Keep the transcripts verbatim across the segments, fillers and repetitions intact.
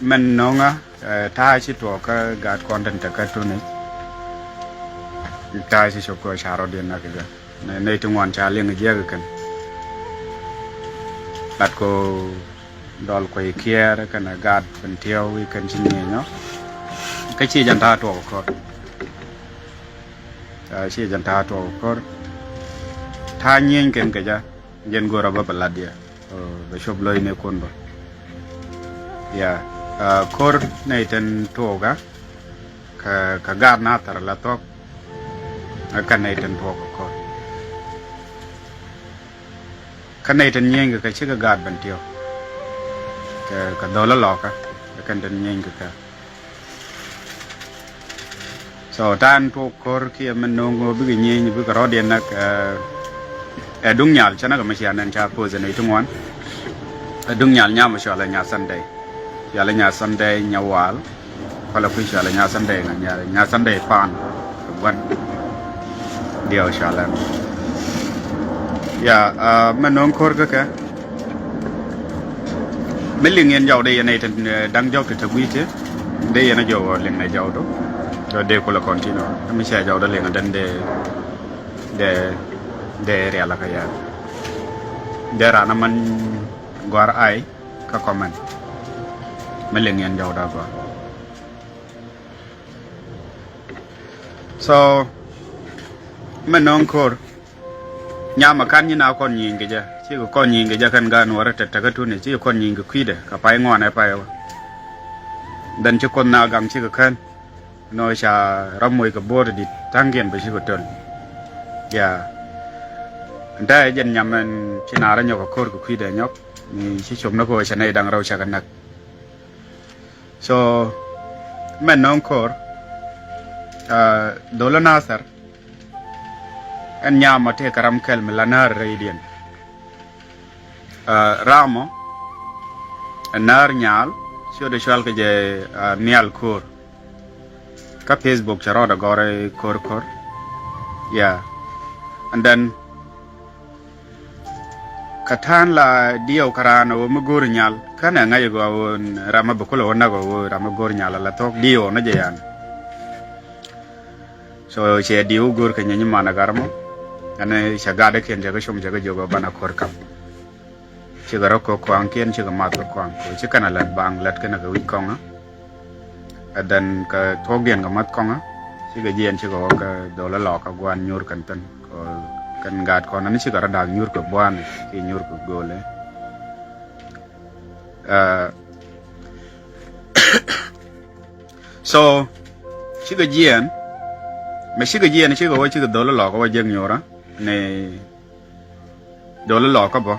Mɛn no̱ŋä, eh, ta̱a̱ ci tuɔɔk kä gaat kɔn tin te kä tuni. Ta̱a̱ ci cop kɛ ca rɔ̱diɛn nak kɛ jɛ. Nɛ, nɛy ti ŋuan ca liŋ jiäk kɛn. Lat kɔ dɔl kuɔy kiɛɛr kɛn gaat Bentiu i̱ kɛn ci nyieny ɔ. Kä ci jɛn ta̱a̱ tuɔɔk kɔr. Ah, ci jɛn ta̱a̱ tuɔɔk kɔr. Ta̱a̱ nyieny kɛn kɛ jɛ. Jɛn go̱o̱rä bä bɛ lat yɛ. Oh, bɛ cop lo̱cnikun bä. Ya, ah, ko̱r nɛy tin tuɔɔkä kɛ, kɛ gaat Nathɛr la thuɔ̱k. Ɛ kɛn nɛy tin tuɔɔkä ko̱r. Kä nɛy tin nyieeny kɛ kɛ cikɛ gaat Bentiu. Kɛ, kɛ dho̱l lɔkä. Ɛ kɛn tin nyieeny kɛ kɛ. So, ta̱a̱ in tuɔɔk ko̱r kiɛ mɛn no̱o̱ŋ ɣöö bikɛ nyieny bikɛ rɔ̱diɛn näk, eh, ɛ duŋ nyal cä näk ɛmɛ cia nɛn ca poth ɛ nɛy ti ŋuan. Ɛ duŋ nyal nyam ɛ cɔal ɛ Nya Sunday. Cɔal ɛ Nya Sunday Nya Wal. Kɔlɛ kui̱ cɔal ɛ Nya Sunday ŋa nyal, Nya Sunday pan. Gua̱n. Diɛw cɔal ɛn. Ya, ah, mɛn no̱o̱ŋ ko̱r kä kɛ. Mi liŋ yɛn jɔw dee yɛn a yɛ te, eh, da̱ŋ jɔw te te gui̱c ti dee yɛn a jɔw liŋ nɛ jɔw do. Jɔw dee kulɛ continue. Mi cia jɔw dee liŋ a den dee, dee, dee rial a kä yɛn. Dee ran a man gɔ̱a̱r ai kä comment. Mi liŋ yɛn jɔw dee gɔ̱a̱r. So, mɛ no̱o̱ŋ ko̱r. Nyam a kan nyin a kɔn nyieny kɛ jɛ. Cikɛ kɔn nyieny kɛ jɛ kɛn gaat Nuɔrä tɛt tɛkä tuni. Cikɛ kɔn nyieny kɛ kui̱dɛ. Kɛ pay ŋuan ɛ pay wä. Dhän ci Kuoth na gaŋ cikɛ kän. Nɔ ca rɔ moc kɛ bo̱o̱r ti di̱t. Ta̱ŋkiɛn bɛ cikɛ töl. Ya. Ntä ɛ jɛn nyam ɛn ci na rɔ nyɔk kɛ ko̱r kɛ kui̱dɛ nyɔk. Ni ci cop ni kɛ wä cɛ nɛy da̱ŋ rɛw cɛ kɛ näk. So, mɛn no̱o̱ŋ ko̱r, ah, dho̱l Nathɛr, ɛn nyam ɔ tëë kɛ ram kɛl mi la näär rɛydiɛn. Ah, ram ɔ, ɛ näär nyal, ciötdɛ cɔal kɛ jɛ, ah, nhial ko̱r. Kä Facebook cɛ rɔɔdɛ gɔ̱rɛ ko̱r ko̱r. Yeah. And then, Kä ta̱a̱n la diɛw kä raan ɣöö mi go̱o̱r nyal känɛ ŋa̱c ɣöö ɣöö ram mi bi kulɛ wä näk ɣöö ɣöö ram mi go̱o̱r nyal ala thuɔ̱k diɛw ni jɛ yan. So cɛ diɛw go̱o̱r kɛ nyɛ nyiman ɛ gar mɔ. Ɛn cɛ gatdɛ kiɛn cɛ kɛ com cɛ kɛ jiök ɣöö banɛ ko̱r kam. Cikɛ rɔ kɛ kɔaŋ kiɛn cikɛ math kɛ kɔaŋ kɛ ci kɛn a lät baŋ lät kɛn a kɛ wi̱c kɔŋä. Ɛ dhän kɛ thuɔ̱kdiɛn kɛ math kɔŋä cikɛ jiɛn cikɛ wä kɛ dhol ɛ lɔkä gua̱a̱n nyuur kɛn thi̱n. Kɛ kɛn gaat kɔn ni cikɛ rɔ da̱a̱k nyuur kɛ bua̱a̱n kiɛ nyuur kɛ gööl ɛ. So cikɛ jiɛn mɛ cikɛ jiɛn cikɛ wä cikɛ dhol ɛ lɔkä wä jiäk nyuurä ni Dholi lɔkä bä.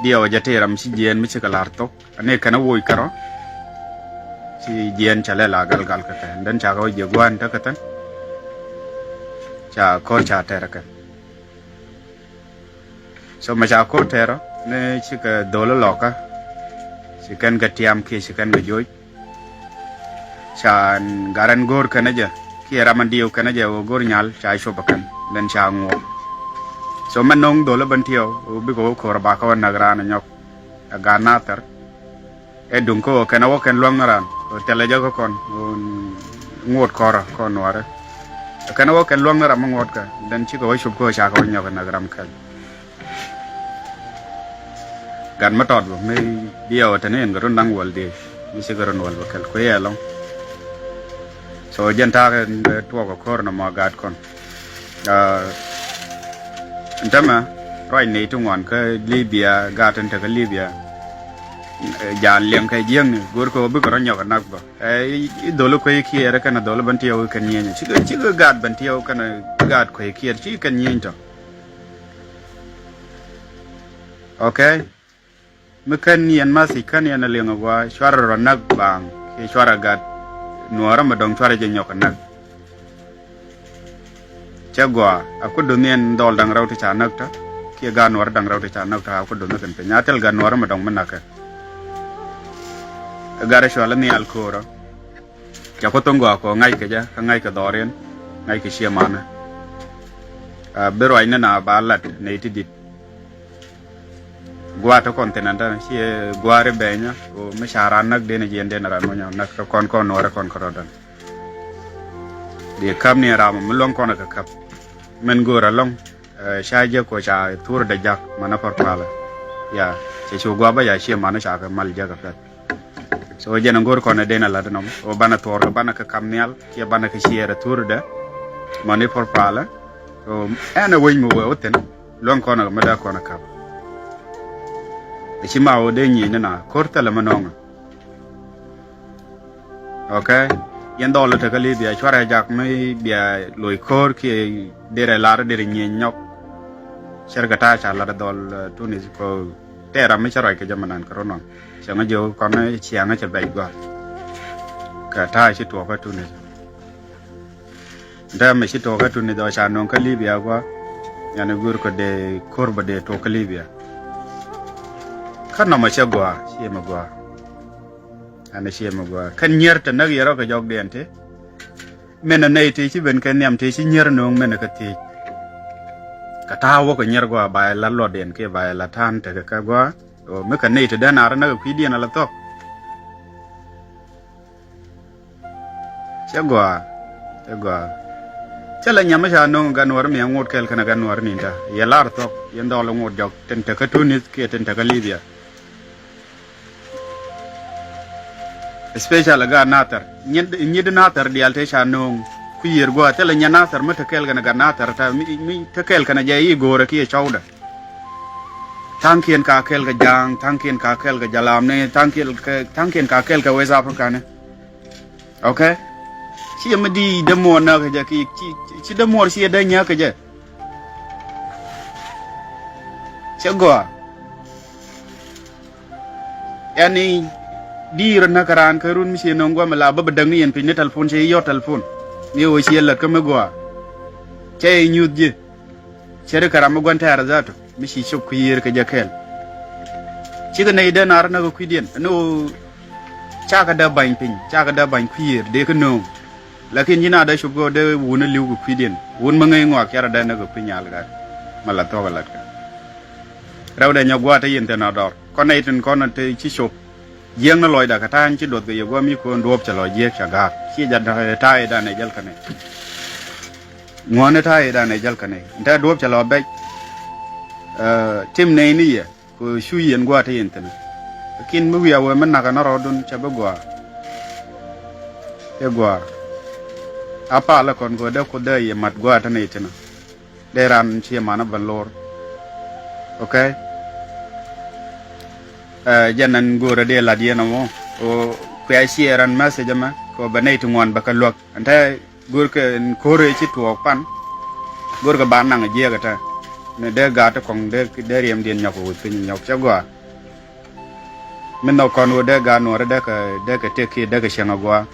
Diɛw jɛ ti ram ci jiɛɛn mi cikɛ lar thok. Ani kɛn a woc kärɔ. Ci jiɛɛn ca lɛ la gal gal kä kɛ. Dɛn ca kɛ wä jiɛ gua̱a̱n tä kä thän. Ca ko̱r ca tɛr kɛ. So mɛ ca ko̱r tɛrɔ ni cikɛ dholi lɔkä. Ci kɛn kɛ tiam kiɛ ci kɛn kɛ joc. Ca gat ɛn go̱o̱r kɛn ɛ jɛ kiɛ ram ɛn diɛw kɛn ɛ jɛ ɣöö go̱o̱r nyal ca cuɔp ɛ kɛn dɛn ca ŋuɔk. So mɛ no̱o̱ŋ dholi bän tiɛw ɣöö bikɛ wä ko̱r ɛ bakä wä näk raan ɛ nyɔk. Ɛ gat nathɛr ɛ duŋ kä ɣöö kɛn ɛ wä kɛn luäŋ ni raan ɣöö thilɛ jɛ kä kɔn ɣöö ŋuɔt kɔrä kɔn nuarɛ. Ɛ kɛn ɛ wä kɛn luäŋ ni ram mi ŋuɔt kɛ dɛn cikɛ wä cuɔp kä ɣöö ca kɛ wä nyɔk ɛ näk ram kɛl. Gat mi tɔt bä mi diɛw tɛn in kɛ run da̱ŋ wäl diɛ mi cikɛ run wäl bä kɛl kuiɛ ɛlɔŋ. So jɛn ta̱a̱ kɛ tuɔɔk kɛ ko̱r nɔmɔ gat kɔn. Ɛn tämɛ ruac nɛy ti ŋuan kä Libya gat in tekä Libya. Jan liɛŋ kɛ jiäkni go̱o̱r kɛ wä bikɛ rɔ nyɔk ɛ nak bä. Ɛ i̱ dholi kuec kiɛɛrä kɛn dholi bän tiɛw kɛn nyieny cikɛ cikɛ gat bän tiɛw kɛn gat kuec kiɛɛr cikɛ kɛn nyieny tɔ. Ok. Mi kän yɛn mathi kän yɛn a liŋ a gua cuarɛ rɔ näk baaŋ kiɛ cuarɛ gat nuɔɔrä mi dɔ̱ŋ cuarɛ jɛ nyɔk a näk. Cɛ gua a ku dunh yɛn dhɔl da̱ŋ rɛw ti ca näk tɔ kiɛ gat nuɔɔrä da̱ŋ rɛw ti ca näk tɔ a ku dunh kɛn piny a thil gat nuɔɔrä mi dɔ̱ŋ mi näk kɛ. Gat a cual a nhial ko̱o̱rä. Ca ku thoŋ gɔaa kɔ ŋa̱ckɛ jɛ kä ŋa̱ckɛ dhɔriɛn ŋa̱ckɛ ciɛ manä. Bi ruacni na ba lat nɛy ti di̱t. Gua̱a̱ te kɔn thin ɛn tɛn ciɛ gua̱a̱ri bɛnyä ɣöö mi ca raan näk den jiɛn den raan munyä näk te kɔn kɔn nuɔrɛ kɔn kärɔ̱dan. Di käp ni ram mi luäŋ kɔn kɛ käp. Min go̱o̱r alɔŋ, eh, ca jek kɔ ca thur dɛ jak manä pärpalä. Ya, cɛ cu gua̱a̱ bä ya ciɛ manä ca kɛ mal jek kɛ pɛt. So jɛn a go̱o̱r kɔn ɛ den a lat nɔm ɣöö banɛ thuɔɔr kɛ banɛ kɛ kam nhial kiɛ banɛ kɛ ciɛɛr a thur dɛ. Mani pärpalä. So ɛn a wec mi wee wä thin luäŋ kɔn a mi dee kɔn a kap. Ɛ ci ma wä dee nyieny ni na ko̱r thilɛ mi nɔŋä. Ok. Yɛn dhɔl te kä Libya cuarɛ jak mi bia loc ko̱r kiɛ derɛ lar derɛ nyieny nyɔk. Cɛr kɛ ta̱a̱ ca lat dhɔl, eh, Tunis kɔ tɛɛr ram mi cä ruac kɛ jɛ mi nan kɛ run nɔn. Cɛ ŋä jiök kɔn ciaŋä cɛ bɛc gɔaa. Kɛ ta̱a̱ ci tuɔɔk kä Tunis. Dee mi ci tuɔɔk kä Tunis dhɔ ca nöŋ kä Libya gɔaa. Yani go̱o̱r kɔ dee ko̱r bä dee tuɔɔk kä Libya. Kä nɔmɔ cɛ gɔaa, ciɛ mi gɔaa. Ɛn ciɛ mi gɔaa. Kɛn nyier te näk yɛ rɔ kɛ jɔkdiɛn ti. Min a nɛy tëë ci ben kɛ nhiam tëë ci nyier nööŋ min a kä thiec. Kɛ ta̱a̱ wä kɛ nyier gɔaa ba yɛ la luɔtdiɛn kiɛ ba yɛ la ta̱a̱n tekɛ kɛ gɔaa. Ɣöö mi kɛ nɛy te dee nar näk kɛ kui̱diɛn a la thɔk. Cɛ gɔaa. Cɛ gɔaa. Cɛ la nyam mi ca nööŋ gan nuɔr mi a ŋot kɛl kɛn a gan nuɔr ni ta yɛ lar thɔk yɛn dhɔl ŋot jɔk tin te kä Tunis kiɛ tin te kä Libya. Especially gaat Nathɛr. Nyit, nyit Nathɛr diaal te ca nööŋ. Kui̱ yiër gua̱a̱th thilɛ nyɛ Nathɛr mi te kɛɛl kɛnɛ gat Nathɛr ta mi, mi te kɛɛl kɛnɛ jɛ i̱ go̱o̱rɛ kiɛ cɔwdɛ. Tha̱a̱ŋkiɛn ka kɛɛl kɛ Ja̱a̱ŋ, tha̱a̱ŋkiɛn ka kɛɛl kɛ Jalamni, tha̱a̱ŋkiɛn kɛ, tha̱a̱ŋkiɛn ka kɛɛl kɛ West Africa ni. Ok. Ci yɛ mi di dämuɔɔr näk kɛ jɛ ki ci, ci, ci dämuɔɔr ci yɛ dee nyääk kɛ jɛ. Cɛ gɔaa. Ɛn i̱ di̱i̱r näk kɛ raan kä run mi ciɛ nöŋ gua̱a̱m la bä bä däk ni yɛn piny ni telpon cɛ i̱ yɔt telpon. Mi ɣöö ciɛ lät kä mi gɔaa. Cɛ i̱ nyuth ji̱. Cɛ ri kɛ ram mi gua̱n tɛɛr dhatu mi ci cop kui̱i̱r kɛ jɛ kɛɛl. Cikɛ nɛy dee naar näk kɛ kui̱diɛn ni ɣöö cakɛ dee ba̱ny piny cakɛ dee ba̱ny kui̱i̱r dee kä nööŋ. Lakin ji̱n a dee cop kɛ ɣöö dee wun a li̱w kɛ kui̱diɛn wun mi ŋäc ŋɔak cɛ rɔ dee näk kɛ kui̱ nyal gat. Ma la thuɔ̱k a latkɛ. Rɛwdɛ nyɔk gua̱a̱th te yin thi̱n a dɔr kɔn nɛy tin kɔn te ci cop. Jiäkni lɔcda kɛ ta̱a̱ny ci duɔth kɛ yɛ gua̱a̱m i̱ ko̱o̱n duɔ̱ɔ̱p cɛ lɔ jiäk ca ga̱a̱k ci jɛ ta̱a̱ i̱ dan ɛ jäl kɛnɛ. Ŋuɔ̱ɔ̱ni ta̱a̱ i̱ dan ɛ jäl kɛnɛ. Ntä duɔ̱ɔ̱p cɛ lɔ bɛc. Eh, tim nɛy ni yɛ kɛ cu yɛn gua̱a̱th te yin thi̱n. Lakin mi wiaa wee mi nak ɛn rɔɔdun cɛ bi gɔaa. Cɛ gɔaa. A pal ɛ kɔn kɛ wee dee kuoth dee yɛ mat gua̱a̱th te nɛy thi̱n. Dee ran ciɛ manä bä lor. Ok. Eh, jɛn ɛn go̱o̱rä dee lat yɛn ɛmɔ. Ɣöö kuɛ ciɛ ran message ɛmɛ kɛ ɣöö bɛ nɛy ti ŋuan bɛ kɛ luäk. Ɛn te go̱o̱rkɛ ɛn ko̱rɛ ci tuɔɔk pan. Go̱o̱rkɛ ba naŋ jiɛɛk ɛ te. Ni dee gaat ti kɔŋ dee, dee riɛmdiɛn nyɔk kɛ wec piny nyɔk cɛ gɔaa. Min nhɔk kɔn ɣöö dee gaat nuɔɔri dee kɛ, dee kɛ tëk kiɛ dee kɛ cieŋ ɛ gɔaa.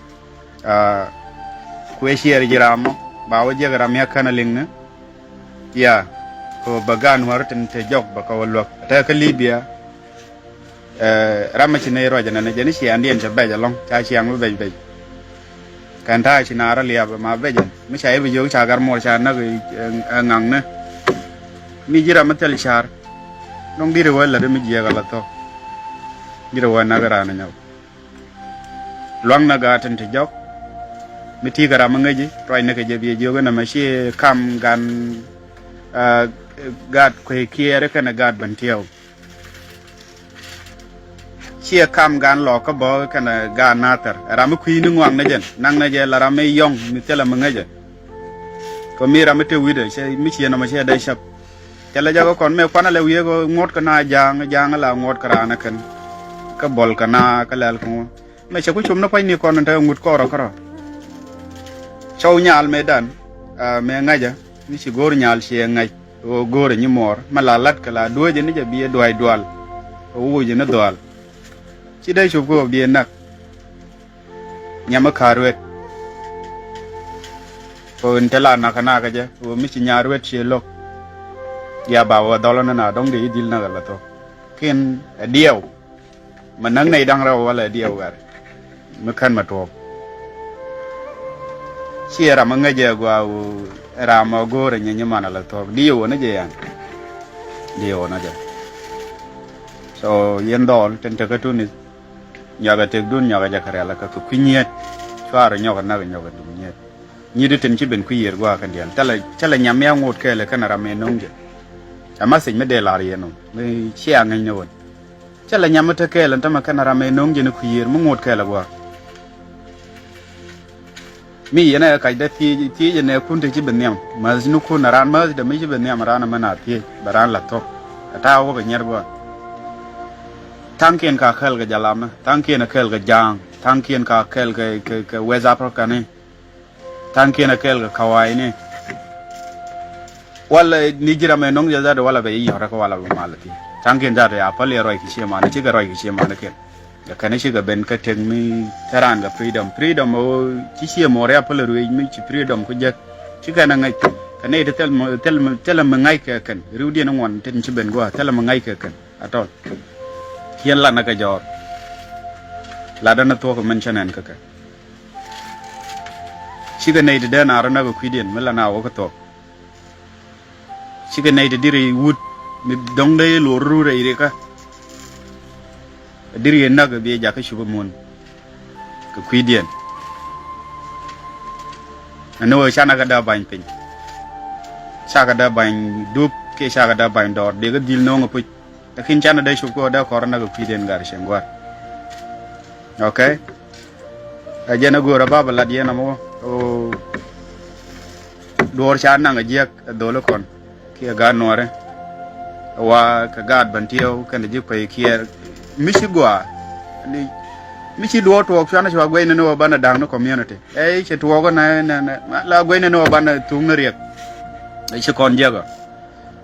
Ah, kuɛ ciɛɛr ji̱ ram mɔ ba wä jiɛk ram mi a kän a liŋni. Ya, kɛ ɣöö bɛ gaat nuɔɔri tin te jɔk bɛ kɛ wä luäk te kä Libya. Eh, ram mi ci nɛy ruac ɛnɛnɛ jɛn i̱ ciaŋdiɛn cɛ bɛc ɛlɔ̱ŋ ca ciaŋ mi bɛc bɛc. Kɛn ta̱a̱ ci naar a liaap ɛma bɛc ɛn mi ca i̱ bi jiök ca gat muɔr ca näk ɛ ŋaŋni. Mi ji̱ ram mi thil ca̱r. Dɔ̱ŋ di̱t ɛ wä lät mi jiɛɛk ala thɔ̱k. Di̱t ɛ wä näk raan ɛ nyɔk. Lua̱ŋ na gaat tin ti jɔk. Mi ti̱i̱ kɛ ram mi ŋäci ruacni kɛ jɛ biɛ jiök inɛ mɛ ci kam gan, ah, gaat kueec kiɛɛri kɛnɛ gaat ben tiɛw. Ciɛ kam gan lɔɔk kä bɔɔk kɛnɛ gaat Nathɛr ɛ ram mi kui̱ni ŋuakni jɛn naŋni jɛ la ram mi yɔŋ mi thilɛ mi ŋäcɛ. Kɛ mi ram mi te wi̱cdɛ cɛ mi ciɛ nɔmɔ cɛ dee cäp. Cɛ lɛ jakä kɔn mɛ kuanɛ lɛ wiee kɛ ŋuɔ̱t kɛ na ja̱a̱ŋ ja̱a̱ŋ la ŋuɔ̱t kɛ raan ɛ kɛn. Kä bɔl kɛ na kä lɛl kɛ ŋuɔ̱t. Mɛ cɛ ku com ni pua̱nyni kɔn te ŋut kɔrɔ kärɔ. Cɔw nyal mëë dan, ah, mëë ŋäcä ni ci go̱o̱r nyal ciɛ ŋäc ɣöö go̱o̱rɛ nyi muɔɔr mɛ la la̱t kɛ la duäcä ni jɛ biɛ dua̱c dual. Ɣöö wucä ni dhual. Ci dee cop kɛ ɣöö biɛ näk. Nyamä ka̱r wet. Kɛ ɣöö in te la nakä nakä jɛ ɣöö mi ci nyaar wet ciɛ lo̱k. Ya ba wä dhɔlä ni na dɔ̱ŋ dee i̱ dhil näk ala thok. Kin ɛ diɛw. Mɛ näk nɛy da̱ŋ rɛw walɛ diɛw ɣɛr. Mi kän mɛ tuɔɔk. Ciɛ ram mi ŋäcɛ gua wu ram mɛ go̱o̱rɛ nyɛ nyiman ala thuɔ̱k. Di yɛ wä ni jɛ yan. Di yɛ wä ni jɛ. So yɛn dhɔl tin tekä Tunis, nyɔkɛ tëkdun nyɔkɛ jɛ kɛ rial kä kɛ kui̱ nyiet. Cuarɛ nyɔkɛ nak nyɔkɛ dum nyiet. Nyiet tin ci ben kui̱ yiër gua̱a̱ kɛn diɛl. Thilɛ, thilɛ nyam mi a ŋot kɛɛl kɛn ram mi no̱ŋ jɛ. A message mi dee lar yɛn ɔ mi ci a ŋäcni ɣöö thilɛ nyam mi te kɛɛl ɛn tämɛ kɛn ram mi no̱ŋ jɛ ni kui̱ yiër mi ŋot kɛɛl gua̱a̱. Mi yɛn ɛ kac dee thiec, thiec ɛn ɛ kun te ci bi nhiam. Mäth ni kun ɛ raan mäth dee mi ci bi nhiam ɛ raan ɛmɛ na thiec bɛ raan la thok. Ɛ ta̱a̱ wä bɛ nyiɛr gua̱a̱. Tha̱a̱ŋkiɛn ka kɛl kɛ jalamä, tha̱a̱ŋkiɛn ɛ kɛl kɛ ja̱a̱ŋ, tha̱a̱ŋkiɛn ka kɛl kɛ, kɛ, kɛ West Africa ni. Tha̱a̱ŋkiɛn ɛ kɛl kɛ kawaii ni. Walɛ ni ji̱ ram ɛ no̱ŋ jɛ dhat walɛ bɛ i̱ yɔ̱rä kä walɛ bɛ mal thiec. Tha̱a̱ŋkiɛn dhat ɛ a päl yɛ ruac kɛ cieman, cikɛ ruac kɛ cieman kɛl. Kɛn cikɛ ben kä tek mi te raan kɛ freedom. Freedom ɣöö ci cie mɔɔr ya päl ruëëc mi ci freedom ku jek. Ci kɛn a ŋäc. Kɛ nɛy ti thil mi, thil mi, thilɛ mi ŋa̱c kɛ kɛn. Riwdiɛn ŋuan tin ci ben gua̱a̱. Thilɛ mi ŋa̱c kɛ kɛn. Atɔl. Kiɛn lat na kɛ jɔɔr. Lat däna thuɔ̱k min cä nɛn kä kɛ. Cikɛ nɛy ti dee na rɔ na kɛ kui̱diɛn. Mi la na wä kä thuɔ̱k. Cikɛ nɛy ti diri wut mi dɔ̱ŋ dee luɔr rur rɛy rikä. Diri yɛ näk bi jakä cupä mun kɛ kui̱diɛn. Ɛn ni wee canɛ kɛ dee ba̱ny piny. Cakɛ dee ba̱ny dup kiɛ cakɛ dee ba̱ny dɔɔr dee kɛ dhil no̱o̱ŋ ɛ puc. Lakin canɛ dee cup kɛ wä dee kɔr näk kɛ kui̱diɛn gar cieŋ gua̱r. Okay. Ɛ jɛn ɛ go̱o̱r ɛ bap ɛ lat yɛn ɛmɔ. Ɣöö duɔ̱ɔ̱r ca naŋ ɛ jiäk ɛ dho̱l ɛ kɔn kiɛ gaat nuɔ̱ɔ̱rɛ. Ɛ wa kɛ gaat bän tiɛw kɛn ɛ ji̱ kuey kiɛɛr. Mi ci gɔaa ni mi ci duɔ̱ɔ̱r tuɔɔk cuanɛ cua guɛcnɛ ni wä banɛ da̱ŋ ni community. Ɛ ci tuɔɔk ɛ nɛ nɛ nɛ la guɛcnɛ ni wä banɛ thuŋ ni riɛk. Ɛ ci kɔn jiäk ɛ.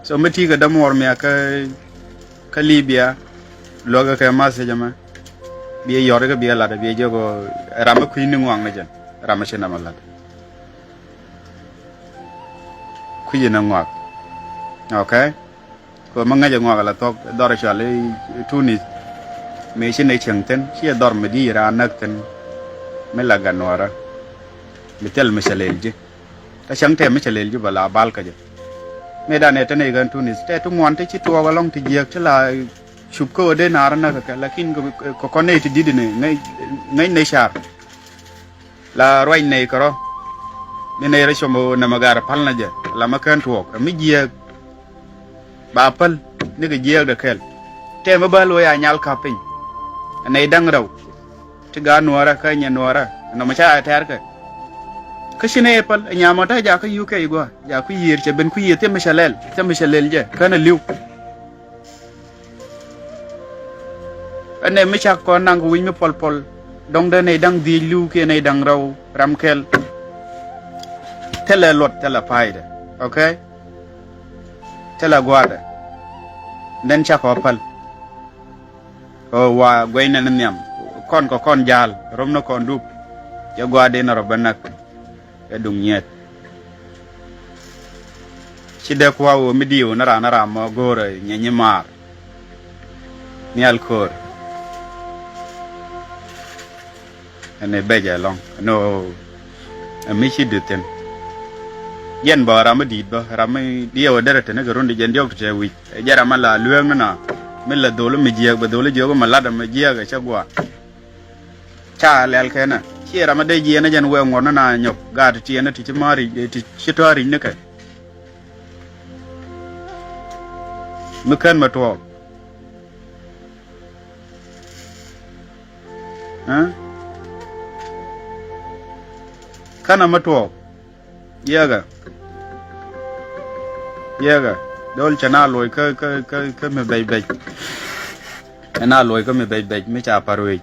So mi ti̱i̱ kɛ dämuɔɔr miak kä, kä Libya, luäk kɛ message ɛmɛ. Biɛ yɔr ikä biɛ lat biɛ jiök ɣöö ram mi kui̱ni ŋuak ni jɛn. Ram mi ci nɛmɛ lat. Kui̱ni ŋuak. Okay. Kɛ mi ŋäcɛ ŋuak ala thuɔ̱k dhɔr cual i̱ Tunis. Mi ci ni cieŋ thi̱n, ci dhɔr mi di̱i̱t raan näk thi̱n. Mi la gan nuɔrä. Mi thil mi cɛ lel ji̱. Kä cäŋ tɛm mi cɛ lel Juba la bal kä jɛ. Mëëdan ɛ te nɛy kɛn Tunis tɛ ti ŋuan ti ci tuɔɔk ɛlɔ̱ŋ ti jiääk ti la cup kä ɣöö dee naar näk kɛ kɛ lakin kɛ, kɛ, kɛ kɔn nɛy ti di̱t ni ŋäc, ŋäc nɛy car. La ruac nɛy kärɔ. Ni nɛy rɔ com ɣöö nɛmɛ gaar päl na jɛ la mi kään tuɔɔk ɛ mi jiääk. Ba päl nikɛ jiääkdɛ kɛl. Tɛmɛ bä lo̱c a nyal ka̱p piny. Ɛ nɛy da̱ŋ rɛw. Ti gaat nuɔɔrä kä nyɛ nuɔɔrä. Nɔmɔ ca ɛ tɛ̈rkɛ. Kä ci nɛy ɛ päl ɛ nyamɔ ta̱ jakä yuk kɛ i̱ gua̱a̱. Jaku yiër cɛ ben ku yiër thiɛm mi cɛ lɛl. Thiɛm mi cɛ lɛl jɛ. Känɛ li̱w. Ɛn nɛ mi cak kɔn naŋ kɛ wi̱c mi pɔl pɔl. Dɔ̱ŋ dee nɛy da̱ŋ dhiec li̱w kiɛ nɛy da̱ŋ rɛw ram kɛl. Thilɛ luɔt thilɛ pa̱a̱ydɛ. Okay. Thilɛ gua̱a̱dɛ. Nɛn cakɔ päl. Ɣöö wa guɛcnɛ ni nhiam kɔn kɛ kɔn ja̱a̱l romni kɔn dup. Cɛ gua̱a̱r den rɔ bä näk. Ɛ duŋ nyiet. Ci dee kua̱ ɣöö mi di̱i̱w ni raan ni ram mɔ go̱o̱rä nyɛ nyi maar. Nhial ko̱o̱r. Ɛn ɛ bɛc ɛlɔ̱ŋ ɛn ɣöö ɛ mi ci duth thi̱n. Yɛn bä ram mi di̱i̱t bä ram mi diɛw ɛ derɛ teni kɛ run di jɛn diɔ̱k ti tɛ wi̱c. Ɛ jɛ ram mi la lueek ni na mi la dhol mi jiääk bɛ dhol jiök mi lat mi jiääk ɛ cä gua̱a̱. Ca lɛl kɛnɛ ci ram mi dee jiɛɛn ɛ jɛn wee ŋuɔ̱t ni na nyɔk gaat ti tiɛɛn ti ci ma̱a̱ ric ti ci tɔ̱a̱ ric ni kɛ. Mi kän mi tuɔɔk. Ɛ? Känɛ mi tuɔɔk. Yiëëkä. Yiëëkä. Dol cɛ na loc kä, kä, kä, kä mi bɛc bɛc. Cɛ na loc kä mi bɛc bɛc mi ca pa̱r wec.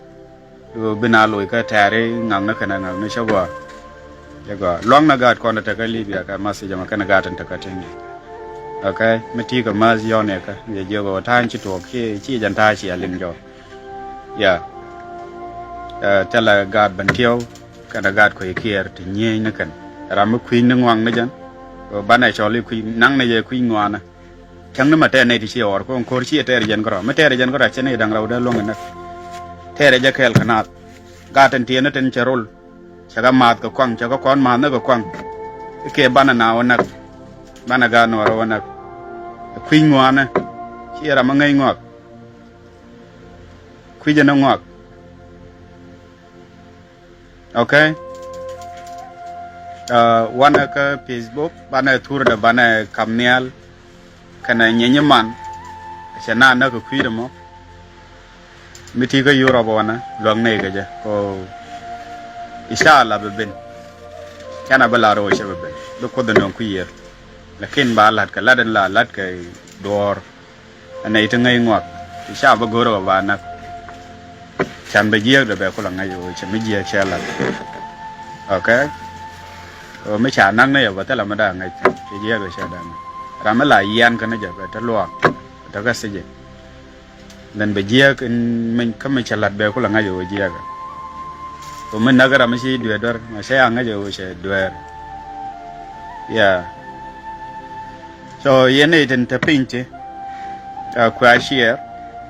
Bi na loc kä tɛɛri ŋakni kɛnɛ ŋakni cä gɔaa. Cä gɔaa. Luaŋnɛ gaat kɔn tekä Libya kɛ math ci jɛ mɛ kɛnɛ gaat tin tekä tiŋ. Okay. Mi ti̱i̱ kɛ math yɔn yɛ kä yɛ jiök ɣöö ta̱a̱ ci tuɔɔk ci, ci jɛn ta̱a̱ ci a liŋ jɔɔk. Ya. Ɛ, thilɛ gaat Bentiɛw kɛnɛ gaat Kuec Kiɛɛr ti nyieenyni kɛn. Ram mi kui̱ny ni ŋuaŋni jɛn. Ɛ, banɛ cɔl i̱ kui̱ny, naŋni jɛ kui̱ny ŋuanɛ. Cäŋni mɛ tɛɛr nɛy ti ci ɣɔr, kɔn ko̱r ci tɛɛr jɛn kärɔa. Mi tɛɛr jɛn kärɔa cɛ nɛy da̱ŋ rɛw dee luäŋ inɛ. Tɛɛr jɛ kɛɛl kɛ naath. Gaat tin tiɛɛni tin cɛ rol. Cɛ kɛ maath kɛ kɔaŋ, cɛ kɛ kɔn maath ni kɛ kɔaŋ. Ikɛ banɛ na wä näk. Banɛ gaat Nuɔɔrä wä näk. Kui̱ny ŋuanɛ. Ci ram mi ŋäc ŋɔak. Kui̱cä ni ŋuak. Okay. Uh, wanɛ kä Facebook banɛ thurdɛ banɛ kam nhial. Kɛnɛ nyinyi man cɛ na näk kɛ kui̱dɛ mɔ. Mi ti kä Europe wanɛ luäk nɛy kɛ jɛ ko. Inshallah bɛ ben. Canɛ bä lar wä cɛ bɛ ben bi Kuoth nöŋ kui̱ yiër. Lakin ba lat kɛ lat in la lat kɛ duɔɔr. Ɛn nɛy ti ŋäc ŋuak ti ca bä go̱o̱r ɛ ba näk. Can bɛ jiääk dɛ bɛ kulɛ ŋäc ɛ wä cɛ mi jiääk cɛ lat. Okay. Ɔ mi ca naŋ ni yɛ bä thilɛ mi daa ŋäc ti jiääk dɛ cɛ daa ŋäc. Ram mi la yian kä ni jɛ bɛ te luaak bɛ te kä thi̱cɛ. Then bɛ jiääk in mi kä mi cɛ la̱t bɛ kulɛ ŋa̱c ɛ wä jiääk. Ɔ mi näk ram mi ci dueer duer ma cɛ ya ŋa̱c ɛ wä cɛ dueer. Yeah. So yɛn i̱ tin te piny ti. Kuɛ a share.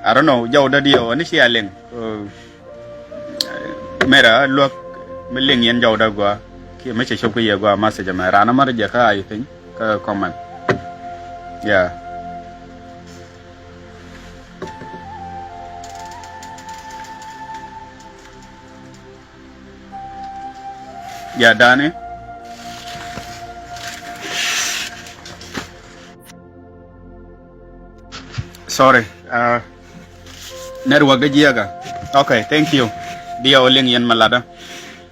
I don't know jɔw dä diɛ wä ni ci a liŋ. Mera luäk mi liŋ yɛn jɔwdä gua kiɛ mi cɛ cop kä yɛ gua message mɛ ran amar jɛ kä a yi piny kä comment. Yeah. Yeah, Danny. Sorry. Uh, network de jiɛka. Okay, thank you. Dia o liŋ yɛn ma ladä.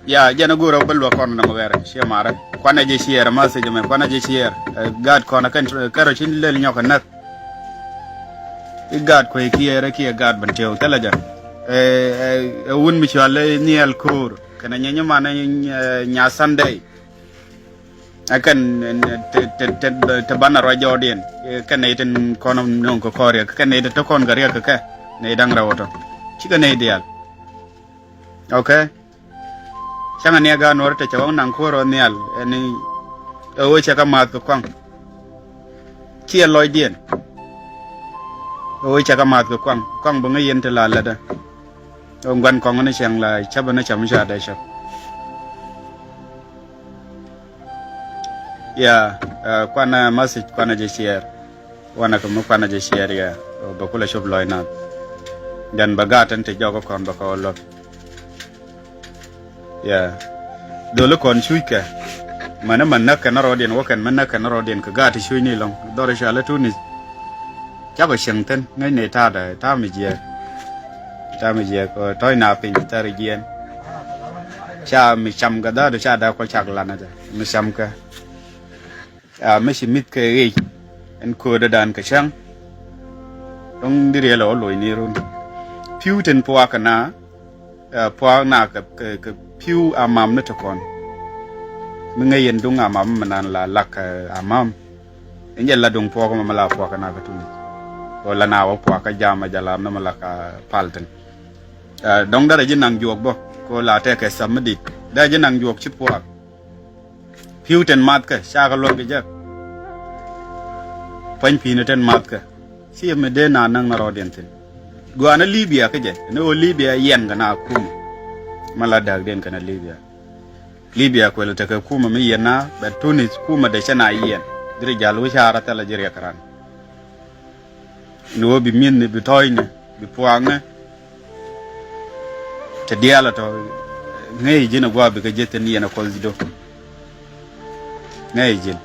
Ya jɛn a gurɛ bä luäk kɔn däŋ wɛrɛ ciɛ marɛ. Kuanɛ jɛ ciɛɛr message mɛ kuanɛ jɛ ciɛɛr. Gaat kɔn kɛn kɛrɛ cin lel nyɔk näk. I gaat kuɛ kiɛɛrɛ kiɛ gaat bän tiɛw thilɛ jɛ. Ɛ wun mi cual nhiɛl koor kɛnɛ nyɛ nyiman nya Sunday. Ɛ kɛn te banɛ ruac jɔɔdiɛn kɛn nɛy tin kɔn nöŋ kɛ kɔn riɛk kɛn nɛy te te kɔn kɛ riɛk kɛ kɛ nɛy da̱ŋ rɛw ɔtɔ. Cikɛ nɛy diaal. Okay. Cäŋɛ niɛ gaat nuɔ̱ɔ̱ri te cɛ wä naŋ kuäär ɔ nhial ɛn ɛ ɣöö cɛ kɛ maath kɛ kɔaŋ. Ciɛ lɔcdiɛn. Ɛ ɣöö cɛ kɛ maath kɛ kɔaŋ kɔaŋ bi ŋäc yɛn te la lätdä. Ɛ gua̱n kɔaŋ ni cɛŋ la cäpä ni cäm ca dee cäp. Ya kuanɛ message kuanɛ jɛ share. Wanɛ kɛ mi kuanɛ jɛ share ya bɛ kulɛ cop lɔc nath. Then bɛ gaat tin te jɔk kɔn bɛ kɛ wä luäk. Ya dholi kɔn cuc kɛ. Mɛni mɛ näk kɛn rɔɔdiɛn wä kɛn mɛ näk kɛn rɔɔdiɛn kɛ gaat ti cuc ni lɔŋ dhɔri cualɛ Tunis. Ca bɛ cieŋ thin ŋäcnɛ ta̱a̱dɛ ta̱a̱ mi jiɛɛk. Ta̱a̱ mi jiɛɛk tɔ̱cna piny thäri jiɛɛn. Ca mi cam kɛ dha̱a̱du ca dee kual cak lanä jɛ mi cam kɛ. A mi ci mi̱th kɛ ɣic ɛn köödädan kɛ cäŋ. Dɔ̱ŋ di riɛl ɛ wä loc ni run pi̱w tin puakä na. Puak na kɛ pi̱w amam ni ti kɔn. Mi ŋäc yɛn duŋ amam mi nan la lak kɛ amam. In jɛ la duŋ puak mi la puak na kɛ tuni. Kɛ la na wä puak kä jam a jɛ la ni mi la ka pal tin. Dɔŋ derɛ ji̱ naŋ juɔk bä kɛ la tɛkɛ sap mi dit derɛ ji̱ naŋ juɔk ci puak. Pi̱w tin mathkä cakɛ luäŋ kɛ jek. Pua̱ny pi̱i̱ni tin mathkä. Ci mi dee na näŋ ni rɔɔdiɛn thi̱n. Gua̱a̱ni Libya kä jɛ ni ɣöö Libya yiɛn kɛ na kumä. Ma la dääkdiɛn kɛn a Libya. Libya kuël tekɛ kumä mi yiɛn na bɛ Tunis kumä dee cɛ na yiɛn. Diri jal wi̱caarä thilɛ ji̱ riɛk ran. Ni wä bi mi̱thni bi tɔ̱ɔ̱cni bi puaakni. Te diaal a tɔ ŋäc ji̱n a gua̱a̱ bikɛ ji̱ thi̱n yɛn a kuɔth ji̱ do̱. Ŋäc ji̱n.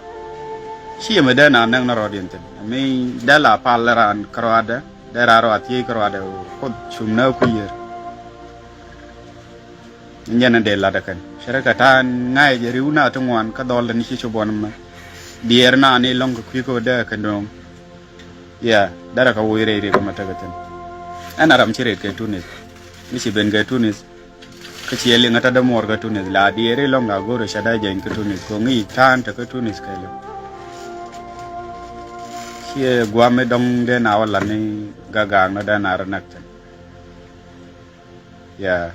Ci ɛmɛ dee na näk ni rɔɔdiɛn thi̱n mi dee la pal raan kärɔaadɛ dee raan rɔɔd thiec kärɔaadɛ. Kuoth cum na kui̱ yär. Nyɛn in dee lat ɛ kɛn cɛ rɛ kɛ ta̱a̱ ŋa̱cɛ jɛ ri̱w na ti ŋuan kä dhɔl tin ci cop ɣɔn mɛ. Diɛɛr na ni lɔ̱ŋ kɛ kui̱ kä dee kɛ nööŋ. Ya derɛ kɛ woc rɛy riɛk mɛ tekɛ thi̱n. Ɛn a ram ci rɛt kɛ Tunis. Mi ci ben kɛ Tunis. Kä ciɛ liŋ ɛ ta̱dä muɔɔr kɛ Tunis la diɛɛr ilɔ̱ŋ a go̱o̱r ɛ cɛ dee jɛny kɛ Tunis kɛ ŋi̱i̱c ta̱a̱n te kä Tunis kɛ liŋ. Ciɛ gua̱a̱m mi dɔ̱ŋ dee na wä lat ni gagaak ni dee na rɛ näk thi̱n. Ya.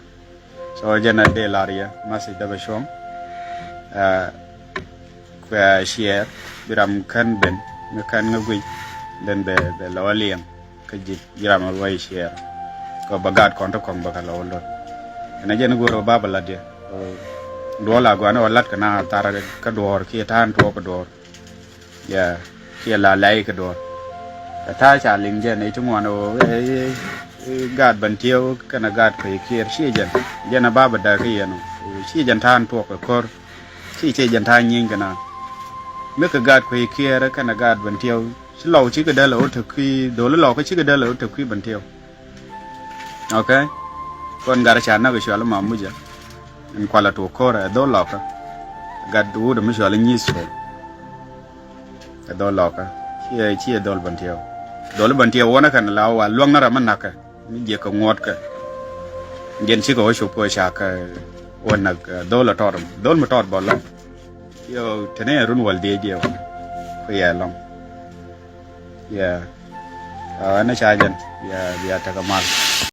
So jɛn a dee lar yɛ message dee bɛ cuɔ̱ŋ. Kuɛ share bi ram kän ben mi kän ŋä guic. Then bɛ bɛ lɔ liɛŋ kä ji̱ ji̱ ram a luɔy share. Kɛ bɛ gaat kɔn ti kɔŋ bɛ kɛ lɔ lot. Ɛn a jɛn go̱o̱r bɛ ba bɛ lat yɛ. Duɔl a gua̱n wä lat kɛ na thar kä duɔɔr kiɛ ta̱a̱n tuɔɔk kɛ duɔɔr. Ya kiɛ la lɛy kɛ duɔ̱ɔ̱r. Kɛ ta̱a̱ ca liŋ jɛ nɛy ti ŋuan ɣöö ëë Gaat Bɛn Tiɛw kɛnɛ gaat Kuec Kiɛɛr ciɛ jɛn. Jɛn a bapä dääk kä yɛn ɔ. Ciɛ jɛn ta̱a̱ in tuɔɔk kɛ ko̱r. Ciɛ, ciɛ jɛn ta̱a̱ in nyieeny kɛ naath. Mi kɛ gaat Kuec Kiɛɛr kɛnɛ gaat Bɛn Tiɛw, ci Lɔw cikɛ dee lɛ wä te kui̱, dholi Lɔw kä cikɛ dee lɛ wä te kui̱ Bɛn Tiɛw. Ok. Kɔn gat ca näk cual ma mucɛ. In kualɛ tuɔɔk ko̱r ɛ dhol Lɔkä. Gat wut mi cual Nyi̱i̱th Thol. Ɛ dhol Lɔkä. Ciɛ, ciɛ dhol Bɛn Tiɛw. Dholi Bɛn Tiɛw wänä kɛn la wa luäŋ ni ram mi na̱kɛ. Mi jiɛk kɛ ŋuɔ̱tkɛ. Jɛn cikɛ wä cop kɛ ca kɛ wä näk, ɛ, dhol ɛ tɔt. Dhol mi tɔt bä lɔŋ. Yo, te ni run wäl dhiec diɛ wä. Ku yɛ lɔŋ. Yeah. Ɛ, ɛn ca jɛn. Bia, bia tekɛ mal.